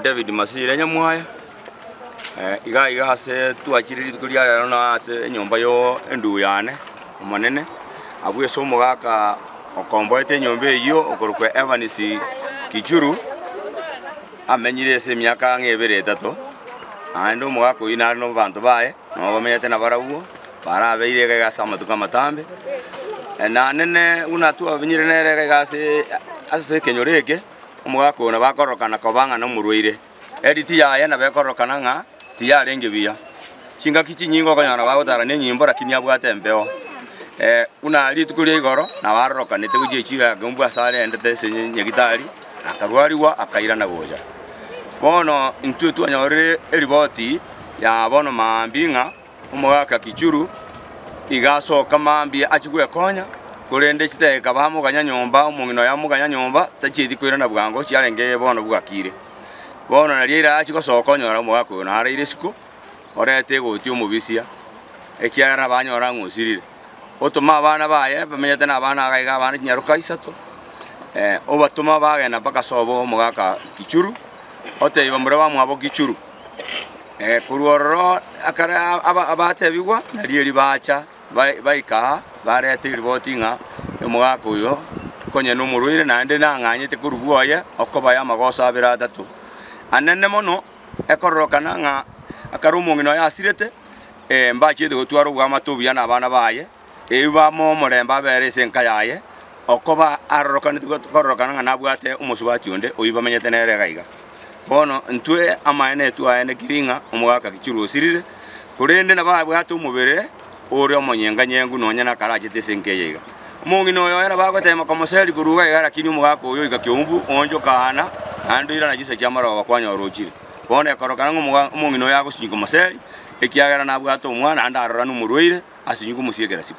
David Masire Nyamwaya, iga iga ase twachire rituko ria rero na ase enyomba ya endugu yane omonene, abwo ase omogaka okomboete enyomba eyio okorokwa Evans Kichuru, amenyire ase emiaka ang'e ebere etato, naende omogaka oyio nare na abanto baye, nabo bamenyete nabarabwo, barabeire iga iga ase amatuko amatambe. Naende ne buna twamenyire nere iga iga ase ase ekenyoro eke, omogaka oyo nabo akororokana koba ng'a nomorwaire, eriti yaye nabo ekororokana ng'a tiyarenge buya. Chingaki chinyinge okonyora bagotara na enyimbo lakini abwate embeo. Buna rituko ria igoro nabo arorokanete gochia echiro ya Keumbu ase arendete ase nyagitari, akarwarigwa akairana gocha. Bono intwe twanyorire eriboti ya bono maambia ng'a omogaka Kichuru iga asoka mambia achie gwekonya, korende chidakika bamoganya nyomba, omong'ina oye amoganya nyomba, tachieti koirana bwango chiarenge bono bwakire. Bono nario ere achie gosoka onyora omogaka oyo naraire isiko, orete egoti omobisia, ekiagera nabanyora ng'a osirire. Otoma abana baye bamenyete na abana iga iga abana chinyaroka isato, obatoma bagenda mpaka sobo omogaka Kichuru, otebia bamura bamwabo Kichuru. Korwa ororo ekero abatebigwa, nario erio bacha baika aa, bareta eriboti ng'a omogaka oyo konya nomorwaire naende nang'anyete korwa bwoye okobae amagoso abere atato. Anene mono ekororokana ng'a ekero omong'ina oye asirete, mbachiete gotwara oboamate obuya na abana baye. Erio bamoe omorembe abere ase enka yaye, okoba arorokaneti kororokana ng'a nabwate omosubati onde oyio bamenyete nere iga iga. Bono intwe amaene twaenekiri ng'a omogaka Kichuru osirire, korende nabo abwate omobere ore omonyenganyengu nonya nakarachete ase enka eye iga. Omong'ina oyo oye nabo agotema komoseria korwa iga iga lakini omogaka oyo oika Kiumbu oonchoka aana, naende oirana chinsa chi'amarogoba kwanyora ochire. Bono ekorokana ng'a omong'ina oyo agosinywa komoseria, ekiagera nabwate omwana naende arorane omorwaire, Ase inwe komosiekera isiko.